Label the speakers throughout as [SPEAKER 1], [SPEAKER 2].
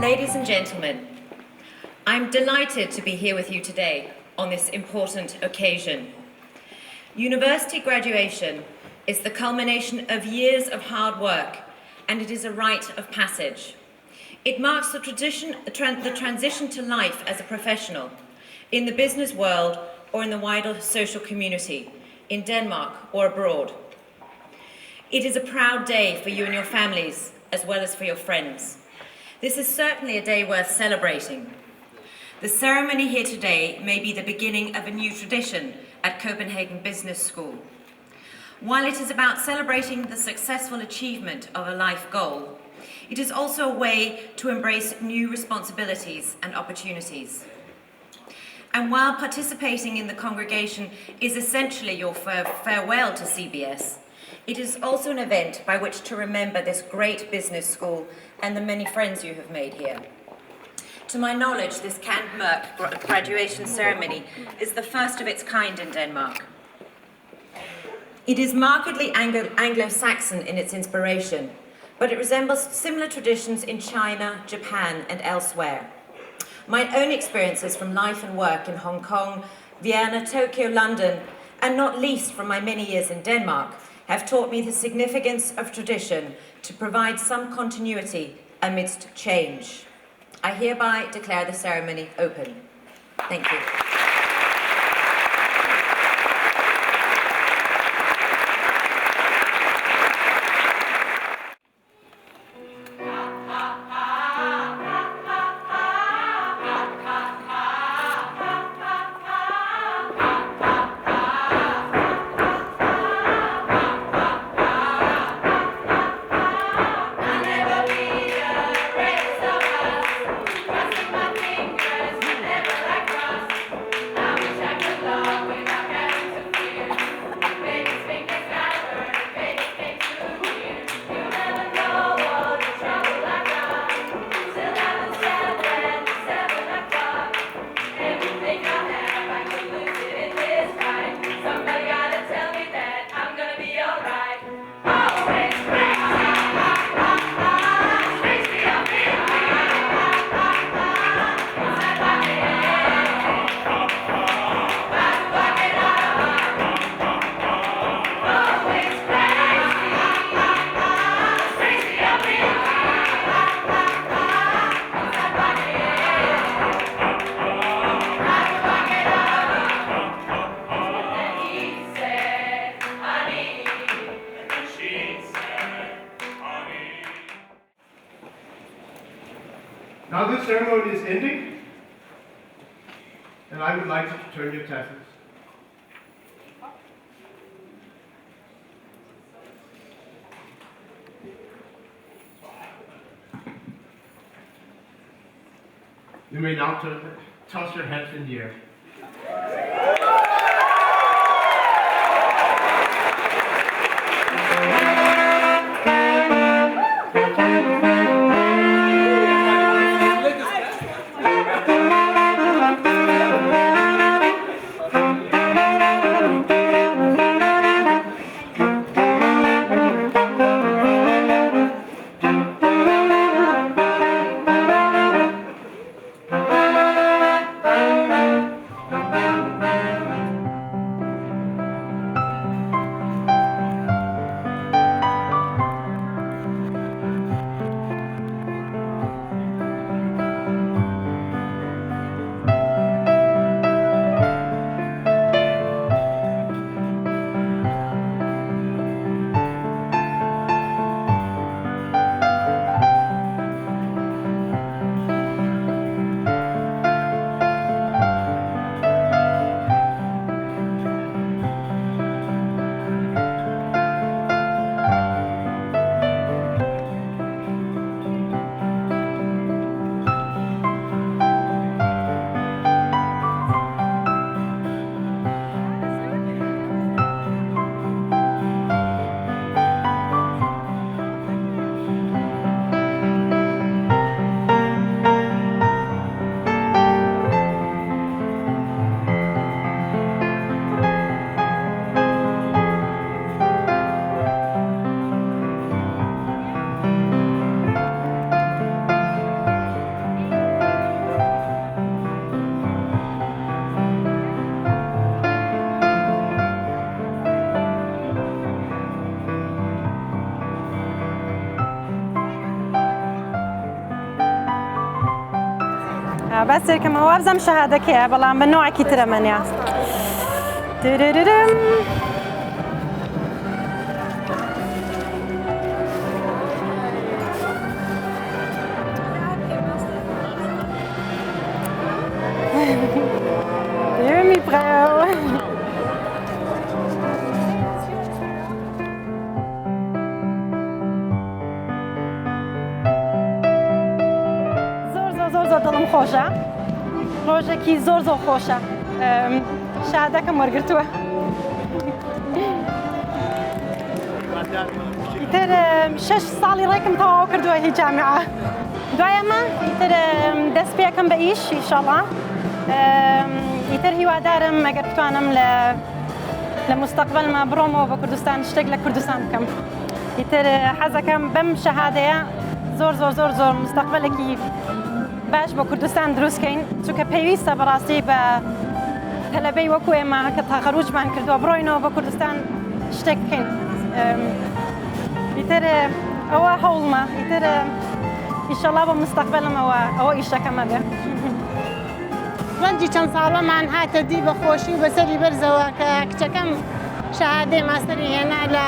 [SPEAKER 1] Ladies and gentlemen, I'm delighted to be here with you today on this important occasion. University graduation is the culmination of years of hard work and it is a rite of passage. It marks the, tradition, the, tran the transition to life as a professional in the business world or in the wider social community, in Denmark or abroad. It is a proud day for you and your families, as well as for your friends. This is certainly a day worth celebrating. The ceremony here today may be the beginning of a new tradition at Copenhagen Business School. While it is about celebrating the successful achievement of a life goal, it is also a way to embrace new responsibilities and opportunities. And while participating in the congregation is essentially your farewell to CBS, it is also an event by which to remember this great business school and the many friends you have made here. To my knowledge, this Cand.Merc graduation ceremony is the first of its kind in Denmark. It is markedly Anglo-Saxon in its inspiration, but it resembles similar traditions in China, Japan, and elsewhere. My own experiences from life and work in Hong Kong, Vienna, Tokyo, London, and not least from my many years in Denmark, have taught me the significance of tradition to provide some continuity amidst change. I hereby declare the ceremony open. Thank you.
[SPEAKER 2] Now this ceremony is ending, and I would like you to turn your tassels. You may now toss your hats in the air.
[SPEAKER 3] با سێرکەمەوە وابزانم شەهادەکەیە بەڵام بە نۆعێکی ترە مەنیا درررم. Mevrouw. زۆر زۆر زۆر زۆر دڵم خۆشە ڕۆژێکی زۆر زۆر خۆشە شادەکەم وەرگرتووە ئیتر شەش ساڵی ڕێکم تەواو کردووە هی جامیعە دوای ئەمە ئیتر دەست پێکەم بە ئیش ئیشەڵا ئیتر هیوادارم ئەگەر بتوانم لە لە مستەقبەلما بڕۆمەوە بە کوردستان شتێک لە کوردستان بکەم ئیتر حەزەکەم بەم شەهادەیە زۆر زۆر زۆر زۆر مستەقبلێکی باش بۆ کوردستان دروستکەین چونکە پێویستە بەڕاستی بە تەلەبەی وەکو ئێمە کە تەخەروجمان کردووە بڕۆینەوە بە کوردستان شتێک بکەین ئیتر ئەوە هەوڵمە ئیتر ئیشەڵا بۆ مستەقبلمەوە ئەوە ئیشەکەمە بێ.
[SPEAKER 4] ڕەنجی چەند ساڵەمان هاتە دی بە خۆشی و بەسەری بەرزەوە کە کچەکەم شەهادەی ماستەری هێنا لە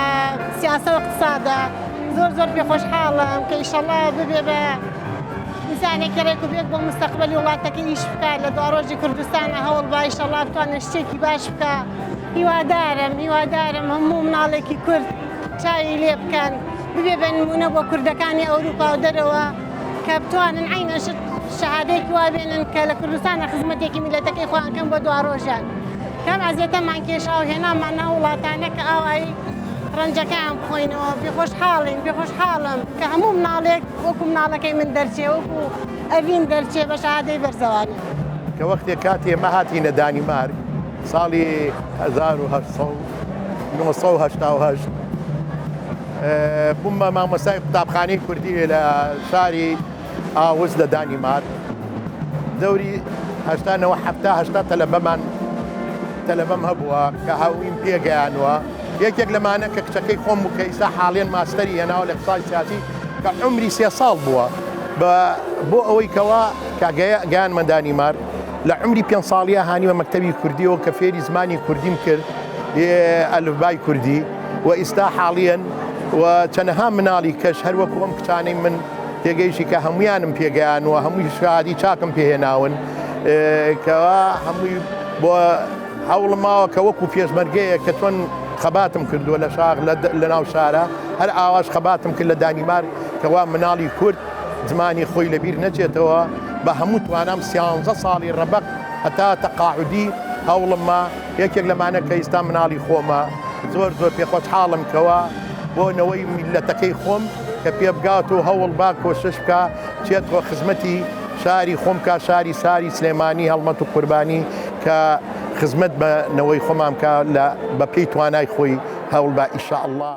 [SPEAKER 4] سیاسە و اقتصادە زۆر زۆر پێ خۆشحاڵم کە ئیشەڵا ببێ بە ئینسانێکی ڕێک و پێک بۆ مستەقبەلی وڵاتەکەی ئیش بکات لە دواڕۆژی کوردستانە هەوڵ با ئیشەڵا بتوانێت شتێکی باش بکا هیوادارم هیوادارم هەموو مناڵێکی کورد چاوی لێ بکەن ببێ بە نمونە بۆ کوردەکانی ئەوروپا و دەرەوە کە بتوانن عینە شت شەهادەیەکی وا بێنن کە لە کوردستانە خزمەتێکی میلەتەکەی خۆیان کەن بۆ دواڕۆژیان کەم ئەزیەتەمان کێشا و هێنامان ناو وڵاتانە کە ئاوایی ڕەنجەکەیان بخۆینەوە پێخۆشحاڵین پێخۆشحاڵم کە هەموو مناڵێک وەکو مناڵەکەی من دەرچێ وەکو ئەڤین دەرچێ بە شەهادەی بەرزەوانی.
[SPEAKER 5] کە وەختێ کاتێ ئێمە هاتینە دانیمارک ساڵی 1888 بووم بە مامۆستای قوتابخانەی کوردی لە شاری ئاوس لە دانیمارک دەوری هەشتا نەوە حەفتا هەشتا تەلەبەمان تەلەبەم هەبووە کە هەویم پێگەیانوە یەکێک لەمانە کە کچەکەی خۆم بوو کە ئیستا حاڵیەن ماستەری هێناوە لە اقتصاد سیاسی کە عومری سێ ساڵ بووە بە بۆ ئەوەی کەوا کە گەیانمە دانیمارک لە عومری پێنج ساڵیە هانیمە مەکتەبی کوردیەوە کە فێری زمانی کوردیم کرد ئەلفبای کوردی و ئیستا حاڵیەن و چەنەها مناڵی کەش هەروەکو ئەم کچانەی من تێگەیشی کە هەمویانم پێگەیانوە هەمووی شادی چاکم پێهێناون کەوا هەمووی بۆ هەوڵم ماوە کە وەکو پێشمەرگەیەک کە چۆن خەباتم کردووە لە شاخ لە ناو شارە هەر ئاواش خەباتم کرد لە دانیمارک کەوا مناڵی کورد زمانی خۆی لەبیر نەچێتەوە بە هەموو توانام سیانزە ساڵی ڕەبەق هەتا تەقاعودی هەوڵم ما یەکێک لەمانە کە ئیستا مناڵی خۆمە زۆر زۆر پێخۆشحاڵم کەوا بۆ نەوەی میللەتەکەی خۆم کە پێبگات و هەوڵ با کۆشش بکا چێتەوە خزمەتی شاری خۆم کا شاری ساری سلێمانی هەڵمەت و قوربانی کە خزمەت بە نەوەی خۆمان بکا لە بە پێی توانای خۆی هەوڵ با ئیشاءاللە.